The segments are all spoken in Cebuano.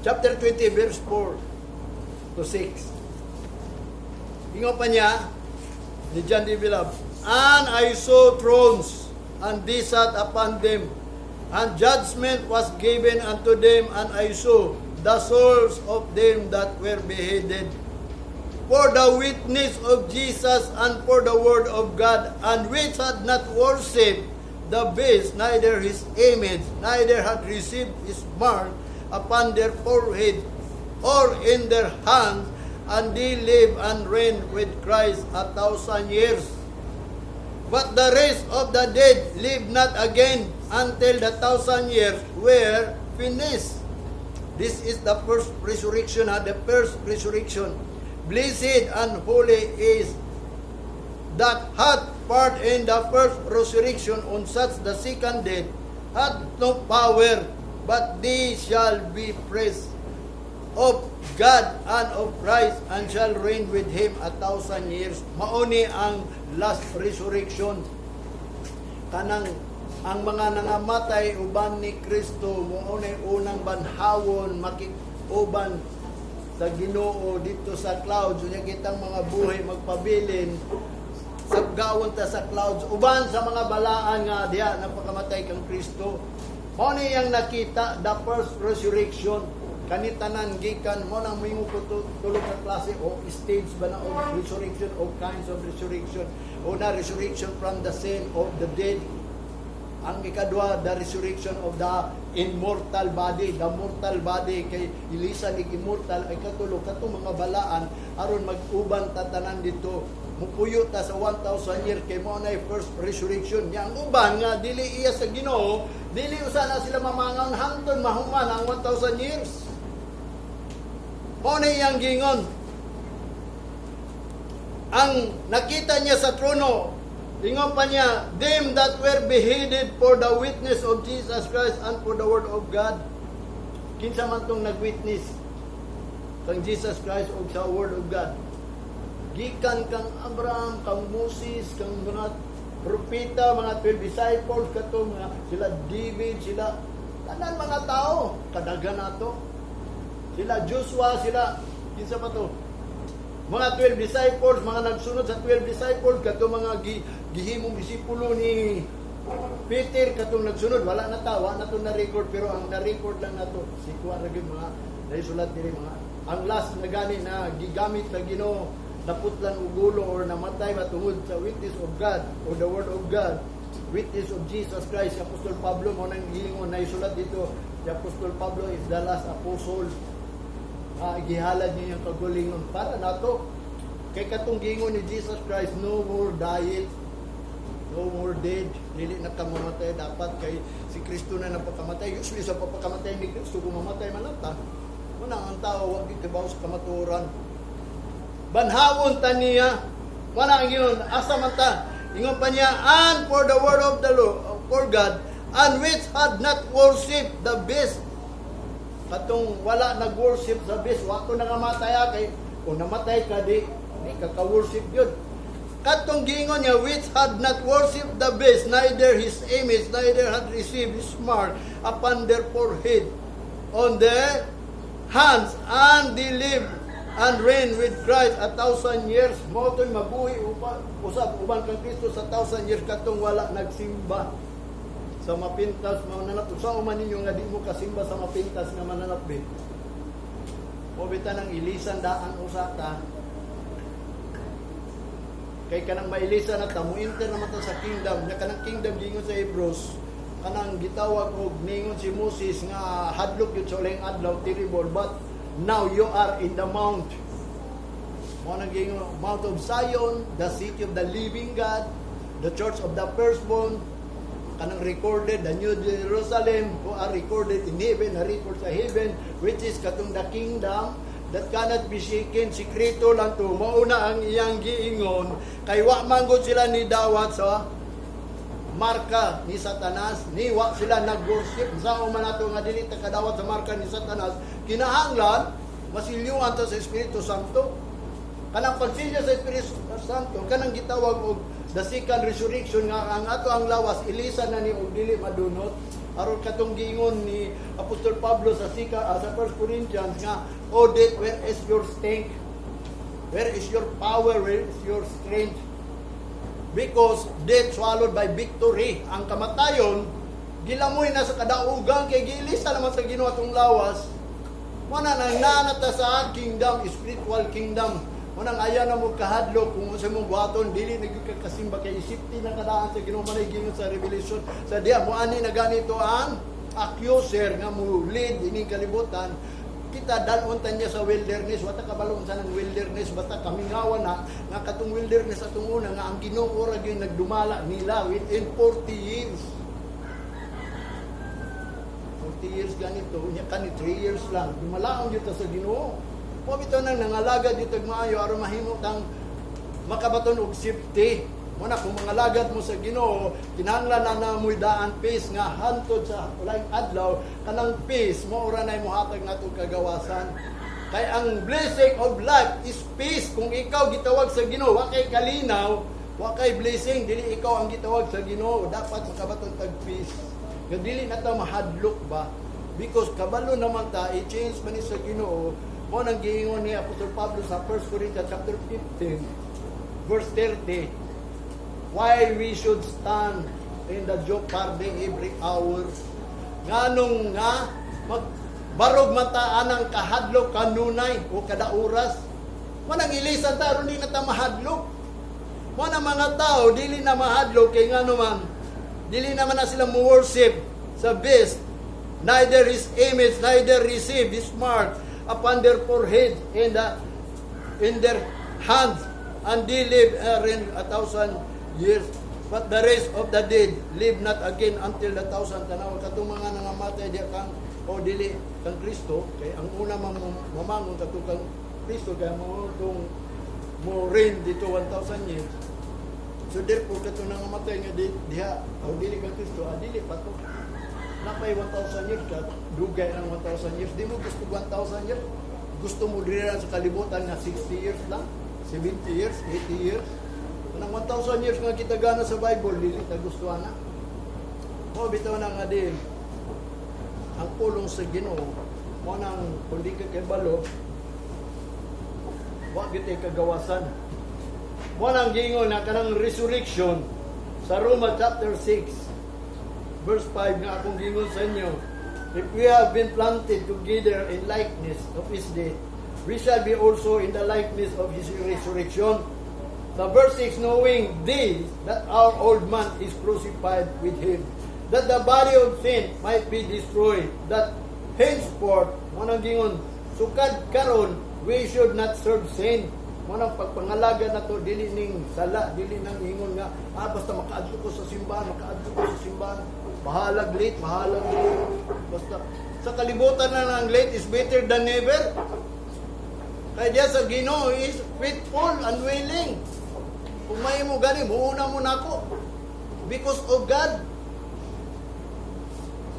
Chapter 20, verse 4 to 6. Ingon pa niya, ni John D. Vilab, "And I saw thrones, and they sat upon them, and judgment was given unto them, and I saw the souls of them that were beheaded for the witness of Jesus and for the word of God, and which had not worshipped the beast, neither his image, neither had received his mark upon their forehead or in their hands, and they live and reign with Christ 1,000 years. But the rest of the dead live not again until the 1,000 years were finished." This is the first resurrection, ha? The first resurrection. "Blessed and holy is that hath part in the first resurrection. On such the second death hath no power, but they shall be priests of God and of Christ and shall reign with him 1,000 years." Mao ni ang last resurrection. Kanang ang mga nangamatay uban ni Kristo, mao ni unang banhawon makig-uban sa Ginoo dito sa clouds. Unya kitang mga buhi magpabilin, sabgawon ta sa clouds uban sa mga balaan nga diha napakamatay kang Kristo. Mao ni iyang nakita, the first resurrection. Kani tanan gikan mo nang moingon ko tulo ka klase o stage ba na of resurrection o kinds of resurrection. Una, resurrection from the sin of the dead. Ang ikadua, the resurrection of the immortal body, the mortal body kay ilisan ig immortal. Ay katulo, katong mga balaan aron mag-uban ta tanan dito, mupuyo ta sa 1,000 year kay mao na first resurrection nya. Ang uban nga dili iya sa Ginoo, dili usa na sila mamangaon hangtod mahuman ang 1,000 years. Mao na iyang gingon. Ang nakita niya sa trono, ingon pa niya, "Them that were beheaded for the witness of Jesus Christ and for the word of God." Kinsa man tong nag-witness kang Jesus Christ o sa word of God? Gikan kang Abraham, kang Moses, kang mga propeta, mga 12 disciples, kato mga sila David, sila tanan mga tao, kadaghan nato. Sila Joshua, sila kinsa pa to? Mga 12 disciples, mga nagsunod sa 12 disciples, kato mga gihimong disipulo ni Peter, katong nagsunod, wala na ta, wala na to na record, pero ang na-record lang nato, si kuha ra gyud mga naisulat diri, mga ang last na gani na gigamit sa Ginoo, naputlan og ulo or namatay matungod sa witness of God or the word of God, witness of Jesus Christ, si Apostol Pablo. Mo nang giingon, naisulat dito, si Apostol Pablo is the last apostle. Gihalad niya yung kagalingon para nato. Kay katong giingon ni Jesus Christ, no more diet, no more dead, dili na ka mamatay dapat kay si Kristo na napakamatay. Usually sa papakamatay ni Kristo, kung mamatay man lang ta, muna ang tao wa gyud kabaw sa kamatuoran. Banhawon ta niya, wala ang ingon, asa man ta? Ingon pa niya, "And for the word of the Lord, for God, and which had not worshipped the beast." Katong wala nag-worship sa beast, wa to nangamatay ah, kay kung namatay ka, di ka ka-worship yun. Katong giingon niya, "Which had not worshipped the beast, neither his image, neither had received his mark upon their forehead, on their hands, and they live and reign with Christ 1,000 years." Mao to'y mabuhi usab uban kang Kristo sa 1,000 years, katong wala nagsimba sa mapintas mananap. Sa man ninyo nga di mo kasimba sa mapintas nga mananap be? O bita nang ilisan daan usa ta kay kanang mailisan na ta, mo enter naman ta sa kingdom nya. Kanang kingdom, gingon sa Hebrews, kanang gitawag og ningon si Moses nga hadlok yun sa ulahing adlaw, terrible, but now you are in the mount. Mo nang gingon, Mount of Zion, the city of the living God, the church of the firstborn, kanang recorded, the New Jerusalem, who are recorded in heaven, na record sa heaven, which is katong the kingdom that cannot be shaken. Sikreto lang to. Mauna ang iyang giingon, kay wa man gud sila ni dawat sa marka ni Satanas, ni wa sila nag-worship. Sa man nato nga dili ta kadawat sa marka ni Satanas, kinahanglan masilyuan ta sa Espiritu Santo. Kanang pagsilyo sa Espiritu Santo, kanang gitawag og the second resurrection, nga ang ato ang lawas ilisan na ni og dili madunot. Aron katong giingon ni Apostol Pablo sa 1 Corinthians nga, "O death, where is your sting? Where is your power? Where is your strength?" Because death swallowed by victory. Ang kamatayon, gilamoy na sa kadaugan kay giilisa naman sa Ginoo atong lawas. Mao nang naa na ta sa kingdom, spiritual kingdom. Mao nang ayaw na mo kahadlok kung unsa mong buhaton, dili na gyud ka kasimba kay isipti na kadaan sa Ginoo, man giingon sa Revelation. Sa diya mo ani na ganito ang accuser nga mo lead ining kalibutan, kita dalon ta niya sa wilderness. Wa ta kabalo unsa ng wilderness, basta kamingawan na nga katong wilderness atong una nga ang Ginoo ra gyud nagdumala nila within 40 years. 40 years ganito unya, kani 3 years lang dumalaon gyud ta sa Ginoo. Mo bitaw nang nangalagad gyud tag maayo aron mahimo tang makabaton og safety. Mo na kung mangalagad mo sa Ginoo, kinahanglan na na mo'y daan peace nga hantod sa laing adlaw. Kanang peace mo ora nay mohatag nato kagawasan. Kay ang blessing of life is peace. Kung ikaw gitawag sa Ginoo, wa kay kalinaw, wa kay blessing, dili ikaw ang gitawag sa Ginoo. Dapat makabaton tag peace. Nga dili na ta mahadlok ba? Because kabalo naman ta, i-change man ni sa Ginoo. Mo nang giingon ni Apostol Pablo sa 1 Corinthians chapter 15 verse 30, why we should stand in the jeopardy every hour. Nganong nga magbarog man ta anang kahadlok kanunay o kada oras. Manang ilisan ta aron di na ta mahadlok. Mo na mga tao dili na mahadlok kay ngano man dili naman na sila mo worship sa beast, neither his image, neither receive his mark upon their forehead and in their hands, and they live in 1,000 years. But the rest of the dead live not again until the thousand. Tanaw katong mga nangamatay diya kang o dili kang Kristo, kay ang una mamangon kato kang Kristo, kay mo tong mo reign dito 1,000 years. So therefore, kato nangamatay nga di, diha o dili kang Kristo, ah, dili pa to. Napay 1,000 years ka, dugay ang 1,000 years. Di mo gusto 1,000 years. Gusto mo diri lang sa kalibutan nga 60 years lang, 70 years, 80 years. Kanang 1,000 years nga kita gana sa Bible, dili ta gusto ana. Mo bitaw na nga din ang pulong sa Ginoo. Mo nang kung di ka kabalo, wa gyud tay kagawasan. Mo nang giingon na kanang resurrection sa Roma chapter 6 verse 5 nga akong giingon sa inyo: "If we have been planted together in likeness of His death, we shall be also in the likeness of His resurrection." Sa verse 6, "Knowing this, that our old man is crucified with Him, that the body of sin might be destroyed, that henceforth," mo nang gingon, sukad karon, "we should not serve sin." Mo nang pagpangalaga na to, dili ning sala, dili nang ingon nga, ah, basta makaadto ko sa simbahan, makaadto ko sa simbahan, bahalag late, bahalag late. Basta, sa kalibutan na lang, late is better than never. Kaya diya sa Ginoo is faithful and willing. Kung may mo gani, muuna mo nako. Because of God.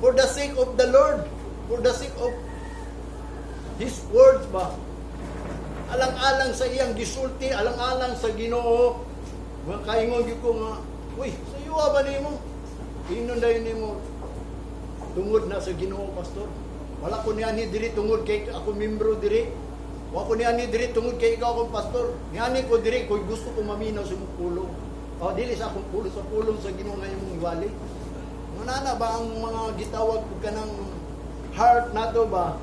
For the sake of the Lord. For the sake of His words ba? Alang-alang sa iyang gisulti, alang-alang sa Ginoo. Mga kaingon gyud ko nga, "Uy, sa iyo ba nimo?" Ingnon dayon nimo, "Tungod na sa Ginoo, pastor. Wala ko niani diri tungod kay ako membro diri. Wa ko niani diri tungod kay ikaw akong pastor. Niani ko diri kay gusto ko maminaw sa imong pulong. O dili sa akong pulong, sa pulong sa Ginoo nga imong iwali." Manana ba ang mga gitawag ko kanang heart nato ba?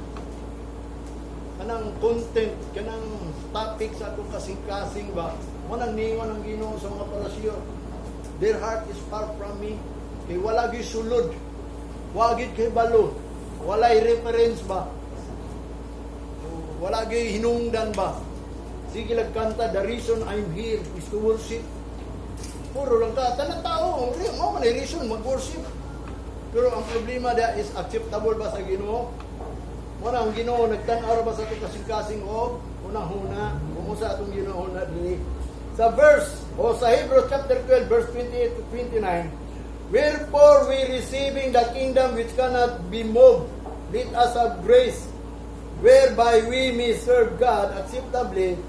Kanang content, kanang topic sa atong kasing-kasing ba? Mo nang niingon ang Ginoo sa mga Parisiyo, "Their heart is far from me." Kay wala gyud sulod. Wa gyud kay balo. Walay reference ba? Wala gyud hinungdan ba? Sige lang kanta, "The reason I'm here is to worship." Puro lang ka, tanang tao, mo man ay reason mag-worship. Pero ang problema da is acceptable ba sa Ginoo? Wala ang Ginoo nagtan-aw ra ba sa atong kasing-kasing o una-huna kung sa atong Ginoo na dili. Sa verse o sa Hebrews chapter 12 verse 28 to 29, "Wherefore we, receiving the kingdom which cannot be moved, let us have grace whereby we may serve God acceptably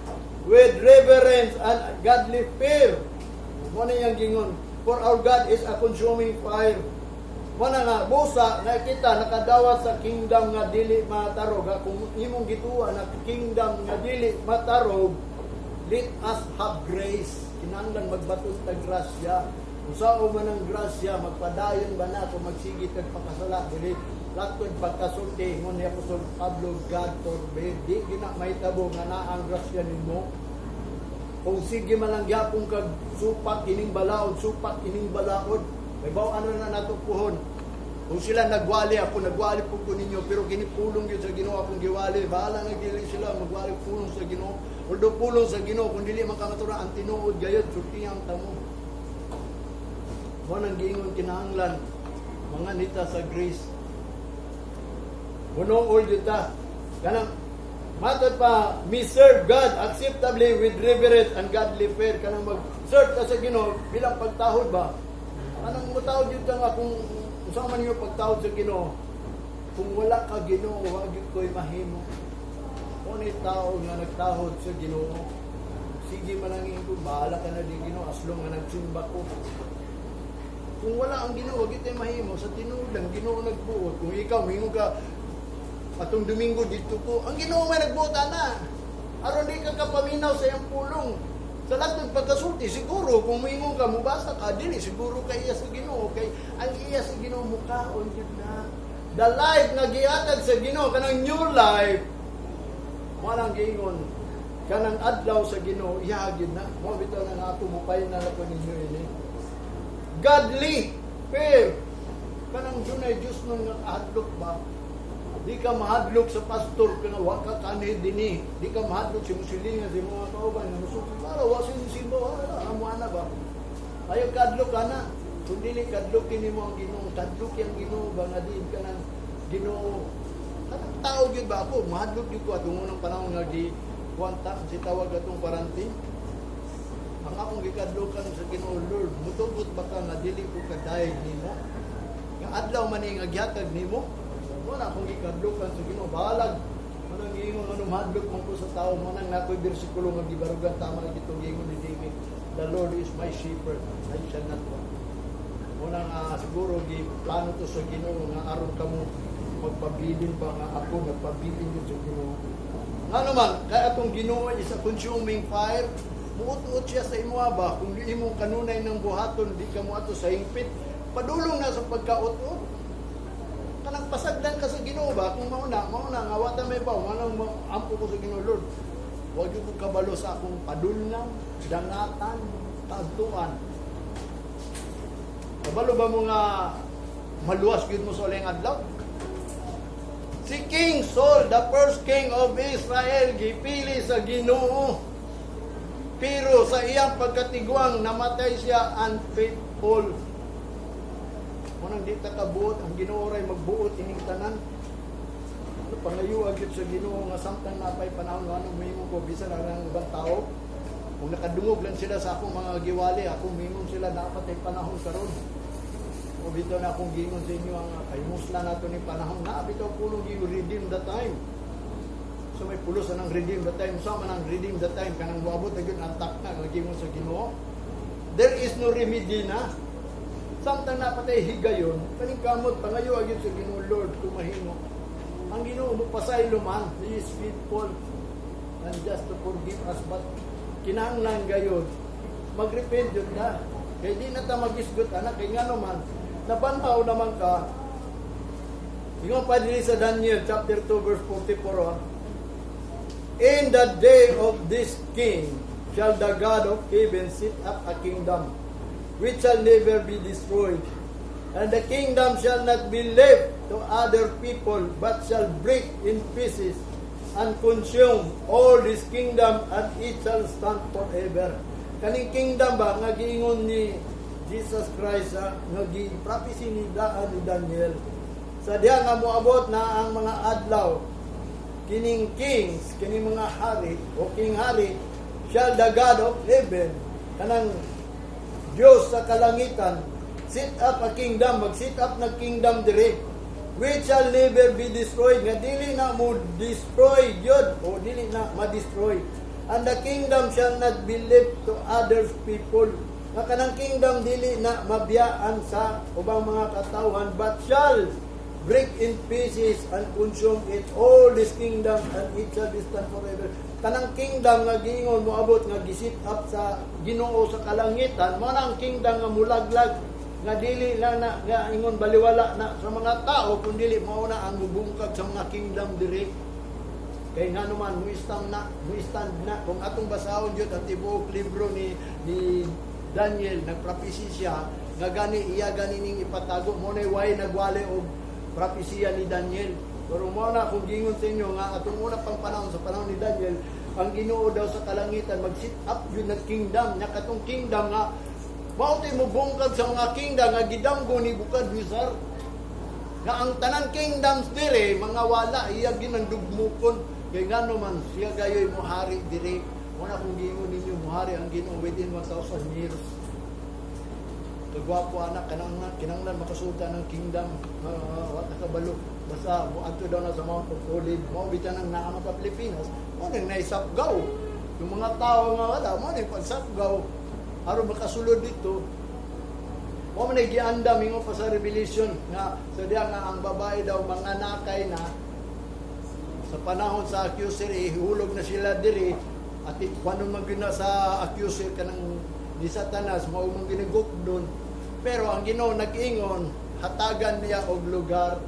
with reverence and godly fear." Mo na iyang gingon, "For our God is a consuming fire." Wala nga busa na kita nakadawat sa kingdom nga dili matarog. Ha? Kung imong gituo na kingdom nga dili matarog, let us have grace. Kinahanglan magbaton tag grasya. Unsaon man ang grasya, magpadayon ba na kung magsige tag pakasala dili latod pagkasulti? Ingon ni Apostol Pablo, "God forbid." Di gina mahitabo nga naa ang grasya nimo kung sige man lang gyapon kag supak ining balaod, supak ining balaod. May baw ano na nato puhon. Kung sila nagwali, ako nagwali po ko ninyo, pero kini pulong yun sa Ginoo akong giwali. Bahala nga dili sila magwali pulong sa Ginoo. Although pulong sa Ginoo, kung dili man kamatura ang tinuod gayod, sulti ang tamo. Mo nang giingon, kinahanglan mga nita sa grace. Munuol jud ta. Kanang matod pa, "We serve God acceptably with reverence and godly fear." Kanang mag-serve ka sa Ginoo bilang pagtahod ba? Kanang mutahod jud ka nga kung unsa man yung pagtahod sa Ginoo. Kung wala ka, Ginoo, wa gyud ko'y mahimo. Kung ni tao nga nagtahod sa Ginoo, sige man ang ingko, bahala ka na di, Ginoo, as long nga nagsimba ko. Kung wala ang Ginoo, wag tayo mahimo. Sa tinuod lang, Ginoo nagbuot. Kung ikaw, mingon ka, "Atong Domingo dito ko," ang Ginoo may nagbuot ana. Aron di ka kapaminaw sa iyang pulong. Sa lahat ng pagkasulti, siguro, kung mingon ka, mubasa ka, dili, siguro kay iya sa Ginoo. Kay ang iya sa Ginoo, mukaon jud na. The life nga gihatag sa Ginoo, kanang new life, walang giingon, kanang adlaw sa Ginoo, iya gyud na. Mo bitaw na nga ako mupay na ko ninyo ini. Godly fear. Kanang dunay Diyos nung nga kahadlok ba? Di ka mahadlok sa pastor kana wa ka kanhi dinhi. Di ka mahadlok sa imong silingan, sa imong mga kauban nga musulti. Para wa sa simba, wala amo ana ba? Ayaw kadlok ka na. Kung dili kadlokin nimo ang Ginoo, kadlok ang Ginoo ba nga diin ka ng Ginoo. Kanang tao gyud ba ako, mahadlok gyud ko atong unang panahon nga gi kuwanta si tawag atong quarantine. Ang akong gikadlokan sa Ginoo, "Lord, mutugot ba ka nga dili ko kadayeg nimo? Nga adlaw man ni nga gihatag nimo." Wala akong gikadlokan sa Ginoo. Bahalag manang giingon ano mahadlok man ko sa tao, manang nakoy bersikulo nga gibarugan, tama gitong giingon ni David. "The Lord is my shepherd, I shall not want." Unang siguro gi plano to sa Ginoo nga aron kamo magpabilin ba nga ako nagpabilin yun sa Ginoo. Nga naman, kay atong Ginoo is a consuming fire. Muut-ut siya sa imuha ba? Kung imong kanunay ng buhaton, di ka mo ato sa hingpit, padulong na sa pagkaut-ut. Kanang pasagdan ka sa Ginoo ba? Kung mauna, mauna, nga wata may baw, manang ampo ko sa Ginoo, "Lord, wag ko kabalo sa akong padulngan, dangatan, kaadtuan." Kabalo ba mo nga maluwas gyud mo sa uling adlaw? Si King Saul, the first king of Israel, gipili sa Ginoo. Pero sa iyang pagkatigwang, namatay siya unfaithful. Munang di ta kabuot, ang Ginoo ray magbuot ining tanan. Ano pangayo gyud sa Ginoo nga samtang napay panahon nga ano mahimo ko bisan ang ubang tao. Kung nakadungog lang sila sa akong mga giwali, ako mingon sila napatay panahon karon. O bitaw na akong gingon sa inyo ang kay musla nato ni panahon na bitaw pulong gi redeem the time. So may pulos ang redeem the time. Sa man ang redeem the time kanang moabot na gyud ang takna nga gingon sa Ginoo. There is no remedy na. Samtang napatay higayon, kaning kamot pangayo gyud sa Ginoo, "Lord, kung mahimo." Ang Ginoo mo pasaylo man, He is faithful and just to forgive us, but kinahanglan gayod magrepent jud na. Kay di na ta magisgot anak kay ngano man nabanhaw naman ka. Ingon pa diri sa Daniel chapter 2 verse 44, oh. "In the day of this king shall the God of heaven set up a kingdom which shall never be destroyed. And the kingdom shall not be left to other people, but shall break in pieces and consume all this kingdom, and it shall stand forever." Kaning kingdom ba nga giingon ni Jesus Christ, nga gi-prophecy ni daan ni Daniel. Sa diha nga moabot na ang mga adlaw kining kings, kining mga hari o king hari, shall the God of heaven, kanang Diyos sa kalangitan, set up a kingdom, mag-set up ng kingdom dire, which shall never be destroyed, nga dili na mo destroy yun, o dili na ma-destroy. And the kingdom shall not be left to others people. Nga kanang kingdom dili na mabiyaan sa ubang mga katawhan, but shall break in pieces and consume it all this kingdom, and it shall be stand forever. Kanang kingdom nga giingon moabot nga gi-set up sa Ginoo sa kalangitan, mao na ang kingdom nga mulaglag, nga dili lang na nga ingon baliwala na sa mga tao, kun dili mao na ang mubungkag sa mga kingdom diri. Kay nga naman mo stand na kung atong basahon jud ang tibuok libro ni Daniel, nagpropesy siya nga gani iya gani ning ipatago mo na way nagwali og propesiya ni Daniel. Pero mo na kung gingon sa inyo nga atong una pang panahon, sa panahon ni Daniel, ang Ginoo daw sa kalangitan mag-set up yun ng kingdom nya, katong kingdom nga mao mo bungkag sa mga kingdom nga gidamgo ni Nebuchadnezzar, nga ang tanan kingdoms dire mga wala, iya ginandugmukon, kay ngano man siya gayoy mohari dire. Muna kung giingon ninyo, mohari ang Ginoo within 1,000 years. Kagwapo anak, kanang kinanglan makasulta ng kingdom, wa ta kabalo, basta moadto daw na sa Mount of Olive. Mao bitan ang naa sa Pilipinas, mo nang naisapgaw yung mga tao nga wala mo nang pagsapgaw aron makasulod dito. Mo man giandam, ingon pa sa Revelation nga sa diya nga ang babae daw mga nakay na sa panahon sa accuser, ihulog na sila diri at kuno man gyud na sa accuser, kanang ni Satanas, mao man ginigok doon. Pero ang Ginoo nag-ingon, hatagan niya og lugar.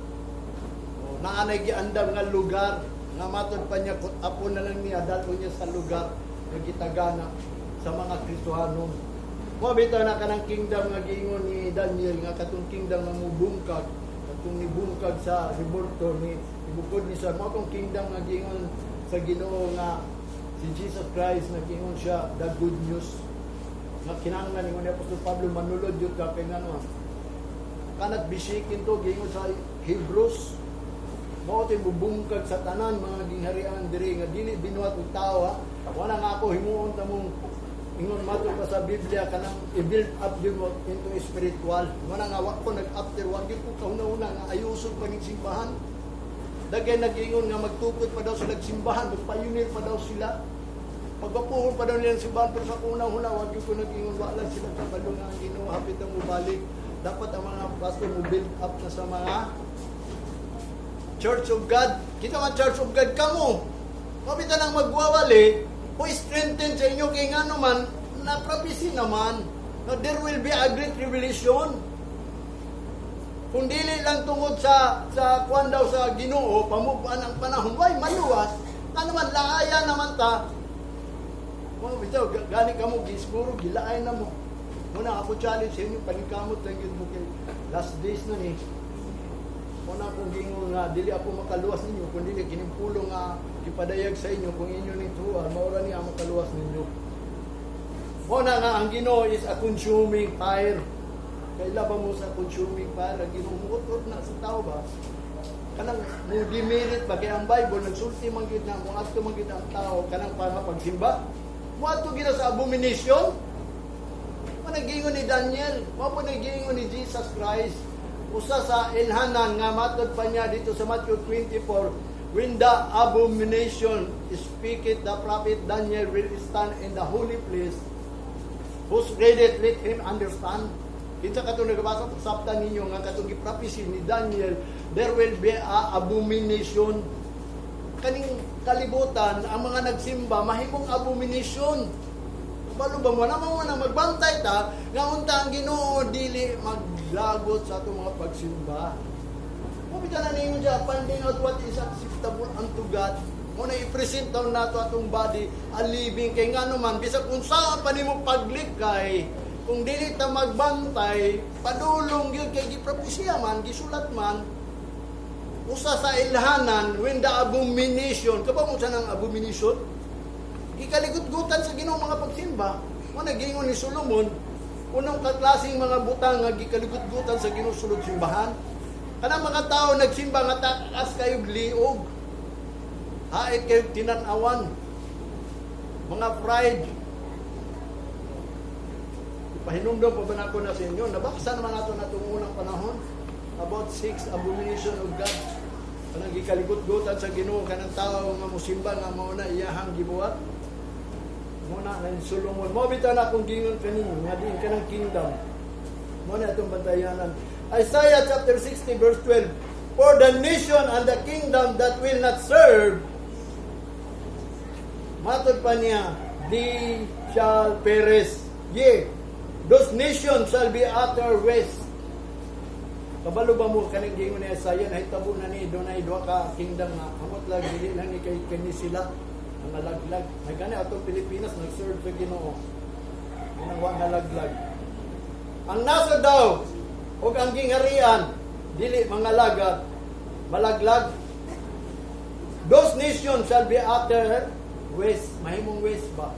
O, naanay giandam nga lugar nga matod pa niya kut apo na lang niya, dalhon niya sa lugar nga gitagana sa mga Kristohanon. Mo bitaw na kanang kingdom nga giingon ni Daniel, nga katong kingdom nga mubungkag, katong nibungkag sa revolto ni ibukod ni sa mo tong kingdom nga giingon sa Ginoo nga si Jesus Christ, nag-ingon siya the good news nga kinahanglan, ingon ni Apostol Pablo, manulod yun ka, kay ngano kanat bisikin to, giingon sa Hebrews, mao to'y bubungkag sa tanan mga gingharian diri nga dili binuhat og tao, ha. Wala nga ako himuon ta mong ingon mato pa sa Biblia, kanang i-build up yun mo into spiritual. Wala nga wa ko nag-after, wa gyud ko kahuna-huna nga ayuson pa ning simbahan. Dagay nag-ingon nga magtukod pa daw sila og simbahan, magpioneer pa daw sila. Pagpapuhon pa daw nila ang simbahan, pero sa una-una, wag gyud ko nag-ingon, wala sila kabalo nga ang Ginoo hapit ang mubalik. Dapat ang mga pastor mo build up na sa mga Church of God. Kita man Church of God kamo. Mabita nang magwawali, o strengthen sa inyo, kay nga naman, na prophecy naman, na there will be a great revelation. Kung dili lang tungod sa kwan daw sa Ginoo, pamubuan ang panahon, way maluwas, ano man, laaya naman ta. Mo bitaw, gani kamo gisiguro gilaay na mo. Muna ako challenge sa inyo, paningkamot lang yun mo kay last days na ni. Muna akong gingon nga dili ako makaluwas ninyo kung dili kining pulong nga gipadayag sa inyo, kung inyo ning tuan, mao ra ni ang makaluwas ninyo. Muna nga ang Ginoo is a consuming fire. Kaila ba mo sa consuming fire? Ang Ginoo muot na sa tao ba? Kanang mo demerit ba, kay ang Bible nagsulti man gyud na mo adto man gyud ang tao kanang para pagsimba. Moadto gyud sa abomination. Mo nagingon ni Daniel, mo po nagingon ni Jesus Christ. Usa sa ilhanan nga matod pa niya dito sa Matthew 24, when the abomination speaketh the prophet Daniel will stand in the holy place. Who's read it, let him understand. Kinsa katong nagabasa, pasabtan ninyo nga katong gi-prophecy ni Daniel, there will be a abomination. Kaning kalibutan, ang mga nagsimba, mahimong abomination. Balo ba mo naman mo na magbantay ta nga unta ang Ginoo dili maglagot sa atong mga pagsimba. Mo bitaw na ninyo siya, finding out what is acceptable unto God. Mo na i-present taon nato atong body a living, kay ngano man bisag unsa pa nimo paglikay, kung dili ta magbantay, padulong gyud, kay gipropesya man, gisulat man. Usa sa ilhanan, when the abomination, kabalo mo sa nang abomination, gikaligut-gutan sa Ginoo mga pagsimba. Mo nagingon ni Solomon, unong kaklaseng mga butang nga gikaligut-gutan sa Ginoo sulod simbahan? Kanang mga tao nagsimba nga taas kayo liog. Hait kayo tinan-awan. Mga pride. Pahinumdom pa ba nako na sa inyo? Nabasa naman nato na itong unang panahon about six abomination of God. Kanang gikaligut-gutan sa Ginoo kanang tao nga musimba nga mao na iyahang gibuhat. Mao na ni Solomon. Mao bitaw na akong giingon kaninyo nga diin kanang kingdom. Mao na atong bantayanan. Isaiah chapter 60 verse 12. "For the nation and the kingdom that will not serve," matod pa niya, "they shall perish. Yea, those nations shall be utter waste." Kabalo ba mo kaning giingon ni Isaiah, nahitabo na ni dunay duha ka kingdom nga amot lang, dili lang ni kay kini sila ang nalaglag. May gani atong Pilipinas nag-serve sa Ginoo. Nang wa nalaglag. Ang nasod daw ug ang gingharian dili mga lagad malaglag. Those nations shall be utter waste. Mahimong waste ba?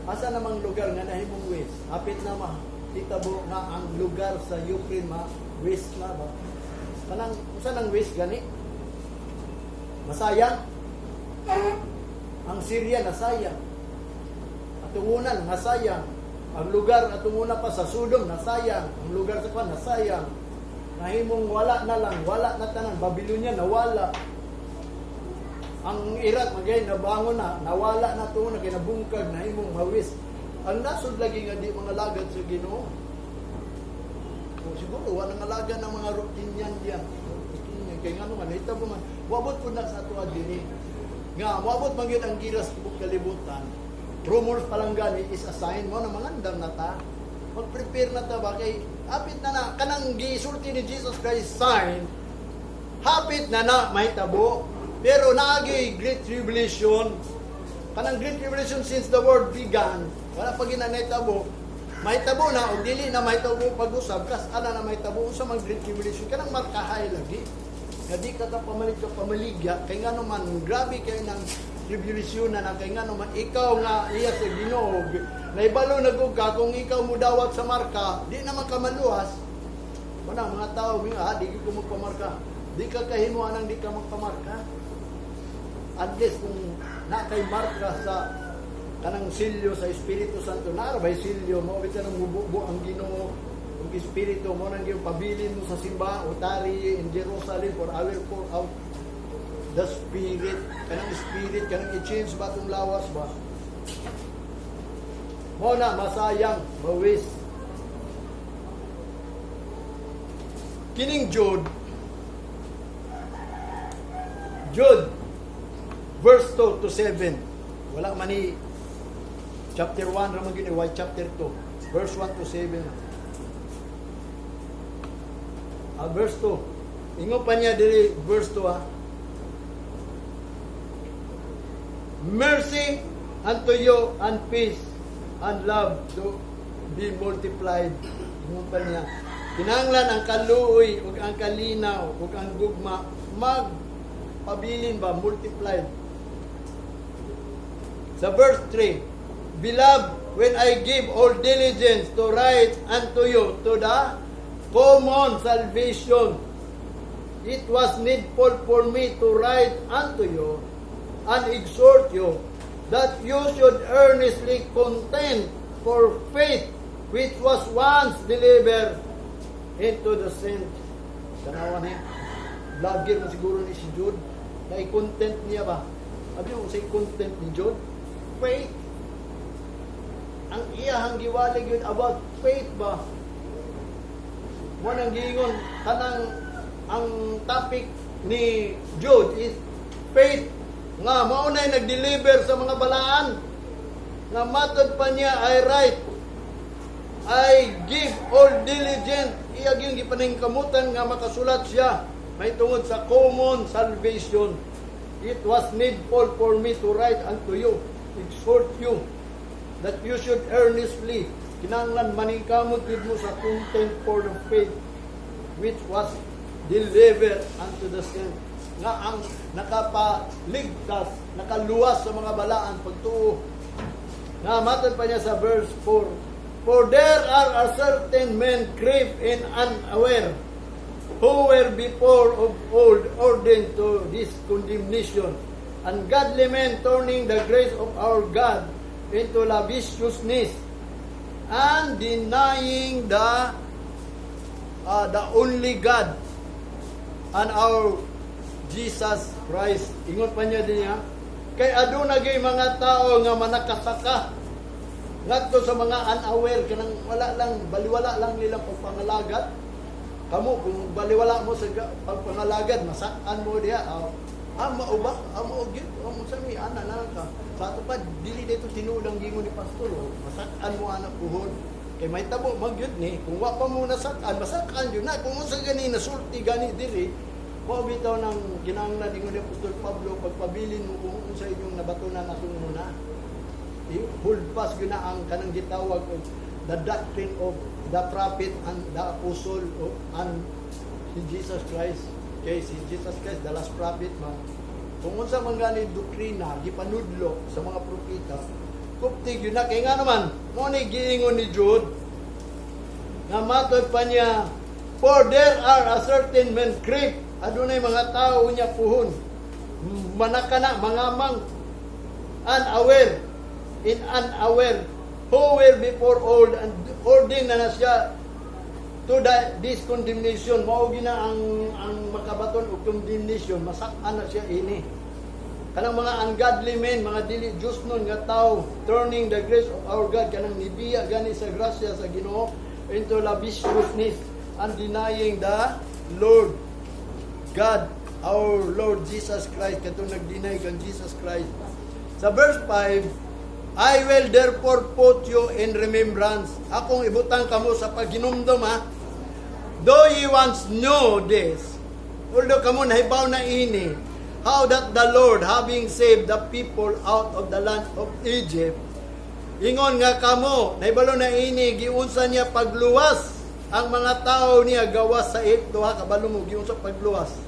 Asa namang lugar nga nahimong waste? Hapit na mahitabo nga ang lugar sa Ukraine ma waste na ba? Kanang unsa nang waste gani? Masayang. Ang Syria nasayang. Atungunan nasayang. Ang lugar atunguna pa sa Sodom nasayang. Ang lugar sa kwan nasayang. Nahimong wala na lang, wala na tanan. Babylonia nawala. Ang Iraq magay nabangon na, nawala na to na kinabungkag, nahimong ma-waste. Ang nasod lagi nga di mga lagad sa Ginoo. O siguro wala nga alagad ng mga Ruthenian diyan. Ruthenian kay ngano man nahitabo man wabot pud na sa ato dinhi. Nga moabot man gyud ang gira sa tibok kalibutan. Rumors pa lang gani is a sign mo na mangandam na ta. Mag-prepare na ta ba kay hapit na na kanang gisulti ni Jesus Christ sign, hapit na na mahitabo. Pero naagi Great Tribulation, kanang Great Tribulation since the world began, wala pa gina nahitabo. Mahitabo na o dili na mahitabo pag-usab, kas ana na mahitabo. Unsa man Great Tribulation? Kanang markahay lagi nga di ka ta pamalit ka pamaligya kay ngano man grabe kay nang tribulation na kay ngano man ikaw nga iya sa Ginoo, naibalo na gud ka kung ikaw mudawat sa marka, di naman ka maluwas. Wala mga tao nga, "Ah, di ko magpamarka." Di ka kahimo anang di ka magpamarka. Unless kung na kay marka sa kanang silyo sa Espiritu Santo, naa ra bay silyo mo bisan nang mububo ang Ginoo ug Espiritu mo nang yung pabilin mo sa simbahan o tarry in Jerusalem, for I will pour out the Spirit. Kanang Spirit, kanang i-change ba itong lawas ba? Mo na masayang, ma-waste. Kining Jude, Jude verse 2 to 7. Wala man ni chapter 1 ra man gyud, why chapter 2 verse 1 to 7. Ah, verse 2. Ingon pa niya diri verse 2 ah. "Mercy unto you and peace and love to be multiplied." Ingon pa niya. Kinahanglan ang kaluoy ug ang kalinaw ug ang gugma magpabilin ba, multiplied. Sa verse 3, "Beloved, when I give all diligence to write unto you to the common salvation, it was needful for me to write unto you and exhort you that you should earnestly contend for faith which was once delivered into the saint." Tanawan niya. Vlogger man siguro ni si Jude. Na content niya ba? Abi mo sa content ni Jude? Faith. Ang iyahang giwali yun about faith ba? Mo nang giingon kanang ang topic ni Jude is faith nga mao nay nag-deliver sa mga balaan nga matod pa niya, "I write, I give all diligent." Iya gyud gipaningkamutan nga makasulat siya may tungod sa common salvation. "It was needful for me to write unto you, exhort you that you should earnestly," kinahanglan maningkamot gid mo sa content, "for the faith which was delivered unto the saint," nga ang nakapaligtas, nakaluwas sa mga balaan, pagtuo. Nga matod pa niya sa verse 4, "For there are a certain men creep in unaware, who were before of old ordained to this condemnation, ungodly men turning the grace of our God into lasciviousness, and denying the only God and our Jesus Christ." Ingon pa niya din niya, kay aduna gyud mga tao nga manakasaka. Ngadto sa mga unaware, kanang wala lang, baliwala lang nilang pagpangalagad. Kamo, kung baliwala mo sa pagpangalagad, masakan mo diha. Ah, mao ba? Ah, mao gyud. Ah, mo sa mi ana na lang ka. Sa ato pa, dili dito tinuod ang gingon ni pastor. Oh. Masakan mo ana puhon. Kay may tabo man gyud ni. Kung wa pa mo nasakan, masakan yun na. Kung unsa gani nasulti gani diri, mao bitaw nang kinahanglan, ingon ni Apostol Pablo, pagpabilin mo kung unsa inyong nabatunan atong una. I-hold fast yun na ang kanang gitawag og the doctrine of the prophet and the apostle and si Jesus Christ. Kay si Jesus Christ, the last prophet man. Kung unsa man gani doktrina gipanudlo sa mga propeta, kuptig yun na. Kay nga naman, mo ni giingon ni Jude nga matod pa niya, "For there are a certain men creep," adunay mga tao niya puhon manakana, mga mang unaware, in unaware, who were before old and ordained na na siya to this condemnation. Mao gina ang makabaton og condemnation, masak-an na siya ini, kanang mga ungodly men, mga dili Diyos nun nga tao, turning the grace of our God, kanang nibiya gani sa grasya sa Ginoo, into lasciviousness and denying the Lord God, our Lord Jesus Christ, katong nag-deny kang Jesus Christ. Sa verse 5, "I will therefore put you in remembrance." Akong ibutang kamo sa paghinumdom ha. "Though ye once know this," although kamo nahibaw na ini, "how that the Lord, having saved the people out of the land of Egypt," ingon nga kamo, nahibalo na ini, giunsa niya pagluwas ang mga tao niya gawas sa Ehipto ha, kabalo mo, giunsa pagluwas.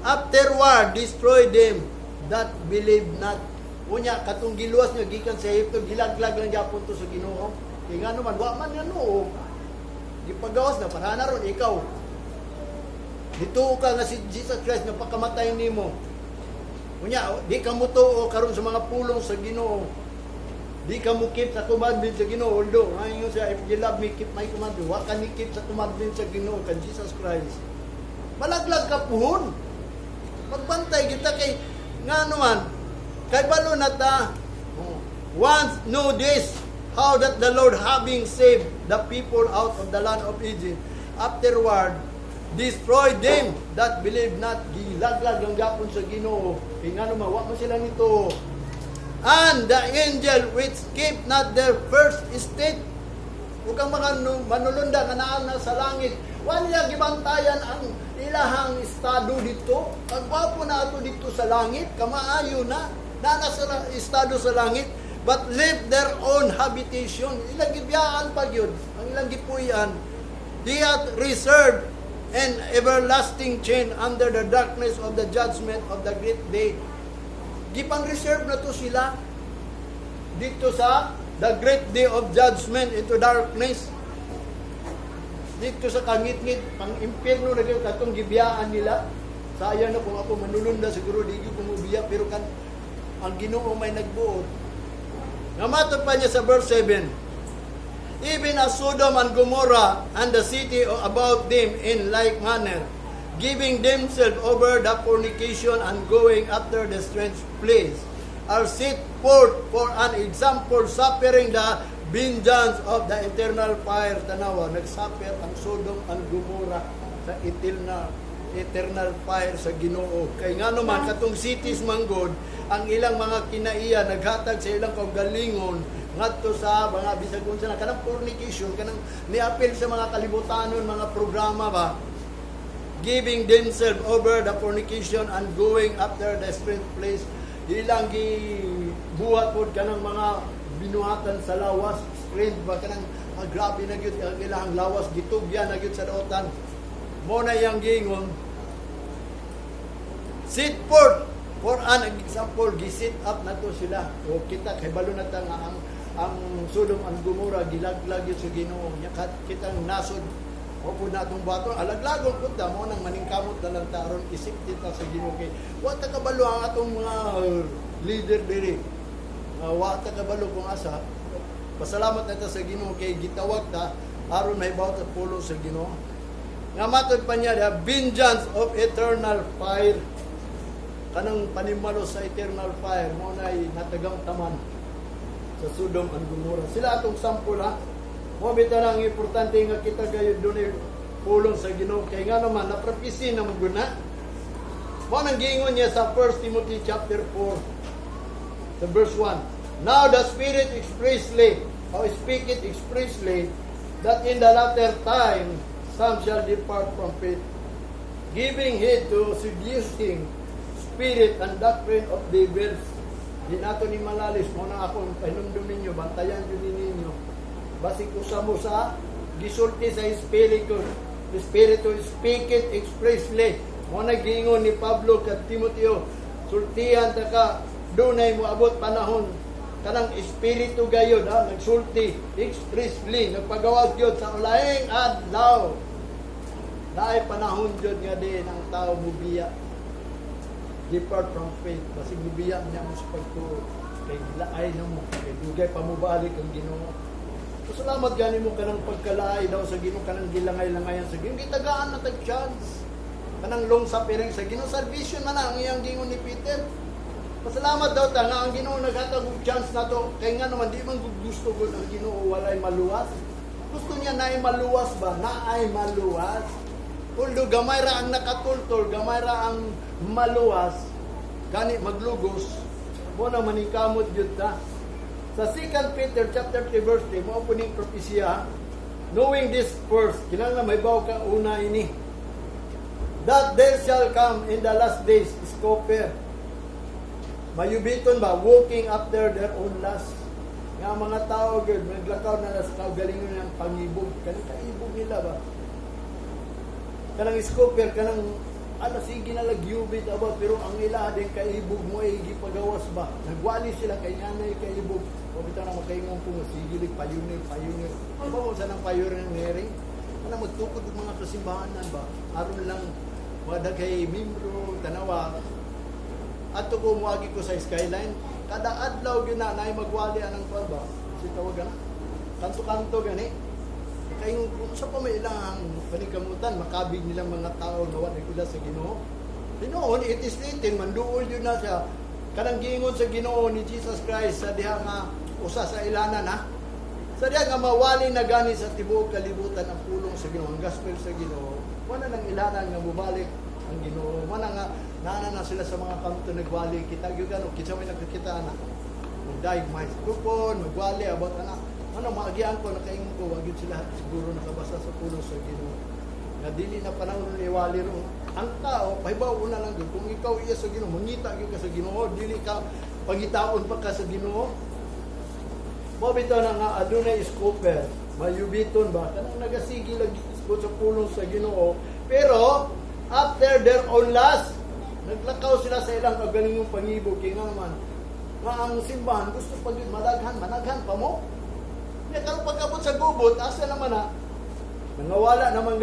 "Afterward, destroy them that believe not." Unya, katong giluwas niya gikan sa Ehipto, gilaglag lang gyapon to sa Ginoo. Kay ngano man, wa man nga noo. Gipagawas na para na ron ikaw. Dito ka nga si Jesus Christ nga pakamatay nimo. Unya, di ka mutuo karon sa mga pulong sa Ginoo. Di ka mo keep sa commandment sa Ginoo. Although, ngayon siya, "If you love me, keep my commandment." Wa ka ni keep sa commandment sa Ginoo kan Jesus Christ. Malaglag ka puhon. Magbantay kita kay nga naman, kay balo na ta. Oh. "Once know this, how that the Lord, having saved the people out of the land of Egypt, afterward destroyed them that believe not." Gilaglag ang gapon sa Ginoo. Kay nga naman, wa man sila nito. "And the angel which keep not their first estate," ug ang mga manulunda nga naa na sa langit, wa nila gibantayan ang ilahang estado dito. Kagwapo na ato dito sa langit, kamaayo na. Naa sa estado sa langit, but left their own habitation. Ilang gibiyaan pa gyud, ang ilang gipuy-an. "He hath reserved an everlasting chain under the darkness of the judgment of the great day." Gipang reserve na to sila dito sa the great day of judgment into darkness. Dito sa kangitngit, pang impierno na gyud katong gibiyaan nila. Sayang na kung ako manulunda, siguro di gyud ko mobiya, pero kan ang Ginoo may nagbuot. Nga matod pa niya sa verse 7, "Even as Sodom and Gomorrah and the city about them in like manner, giving themselves over the fornication and going after the strange place, are set forth for an example, suffering the vengeance of the eternal fire." Tanawa, nagsuffer ang Sodom and Gomorrah sa eternal fire sa Ginoo. Kay ngano man, katong cities manggod, ang ilang mga kinaiya naghatag sa ilang kaugalingon ngadto sa mga bisag unsa na kanang fornication, kanang niapil sa mga kalibutanon, mga programa ba, giving themselves over the fornication and going after the strange place. Ilang gibuhat pod kanang mga binuhatan sa lawas, strange ba, kanang grabe na gyud ang ilang lawas, gitugyan na gyud sa daotan. Mo na iyang giingon, "Set forth for an example," gisit up na to sila. O kita kay balo na ta nga ang Sodom and Gomorrah gilaglag yun sa Ginoo. Nya kitang nasod o po na atong buhaton, alaglagon pud ta. Mo nang maningkamot na lang ta aron isip kita sa Ginoo, kay wa ta kabalo ang atong mga leader diri. Wa ta kabalo kung asa. Pasalamat na ta sa Ginoo kay gitawag ta aron mahibaw ta pulong sa Ginoo. Nga matod pa niya, the vengeance of eternal fire, kanang panimalo sa eternal fire, mo na natagamtaman. Sa Sodom and Gomorrah. Sila atong sample, ha. Mao bitaw nang importante nga kita gayud dunay pulong sa Ginoo kay nga naman napropesy na mo guna. Mao nang giingon niya sa 1 Timothy chapter 4 sa verse 1. "Now the Spirit expressly, or speak it expressly, that in the latter time some shall depart from faith, giving heed to seducing spirit and doctrine of devils." Di nato ni malalis mao na akong pahinumdum ninyo, bantayan yun ninyo. Basig usa mo sa gisulti sa Espiritu, Espiritu speak it expressly. Mao na giingon ni Pablo kag Timoteo, sultihan ta ka, dunay moabot panahon kanang espiritu gayod ha, nagsulti expressly, nagpagawas gyud sa ulahing adlaw. Naay panahon gyud nga din ang tao mubiya. Depart from faith. Basig mubiya niya mo sa pagtuo. Kay laay na mo. Kay dugay pa mobalik ang Ginoo. So, salamat gani mo kanang pagkalaay daw sa Ginoo, kanang gilangay-langayan sa Ginoo. Gitagaan na tag chance. Kanang long suffering sa Ginoo. Salvation man na ang iyang gingon ni Peter. Pasalamat daw ta nga ang Ginoo naghatag og chance nato kay nga naman di man gusto gud ang Ginoo walay maluwas. Gusto niya naay maluwas ba? Naay maluwas. Although gamay ra ang nakatultol, gamay ra ang maluwas, gani maglugos, mao na maningkamot gyud ta. Sa 2 Peter chapter 3 verse 3, mao po ning propesya, "Knowing this first," kinahanglan mahibaw ka una ini, "that there shall come in the last days scoffer," mayubiton ba, "walking after their own lust." Nga ang mga tao gyud naglakaw na sa kaugalingon ng pangibog, kanang kaibog nila ba? Kanang scoffer, kanang ala sige na lagyubit about, pero ang ila din kaibog mo ay gipagawas ba? Nagwali sila kay nanay kaibog. O bitaw na makaingon ko sige lig pioneer, pioneer. Ba mo sa nang pioneering? Kana magtukod og mga kasimbahanan ba? Aron lang wada kay membro, tanawa. Ato ko muagi ko sa Skyline. Kada adlaw gyud na naay magwali anang kuan ba? Si tawag na. Kanto-kanto gani. Kay kung sa pa may ilang paningkamutan, makabig nilang mga tao na wala ila sa Ginoo. Tinuon, it is written, manduol yun na siya. Kanang giingon sa Ginoo ni Jesus Christ sa diha nga usa sa ilanan ha. Sa diha nga mawali na gani sa tibuok kalibutan ang pulong sa Ginoo, ang gospel sa Ginoo. Wala nang ilanan nga mubalik ang Ginoo. Wala nga naana na sila sa mga kanto nagwali kita gyud ano kinsa may nakakita na. Magdaig may kupon, magwali about ana. Ano maagian ko, nakaingon ko wag yun sila siguro nakabasa sa pulong sa Ginoo. Nga dili na panahon ni wali ro. Ang tao pahibaw una lang gyud kung ikaw iya sa Ginoo, mangita gyud ka sa Ginoo, dili ka pangitaon pa ka sa Ginoo. Mao bitaw na nga adunay scoffer, mayubiton ba kanang nagasigi lagi sa pulong sa Ginoo, pero after their own lust, naglakaw sila sa ilang kagalingong pangibog kay nga naman nga ang simbahan gusto pag madaghan, managhan pa mo. Nya karon pagabot sa gubot, asa naman na? Nangawala naman.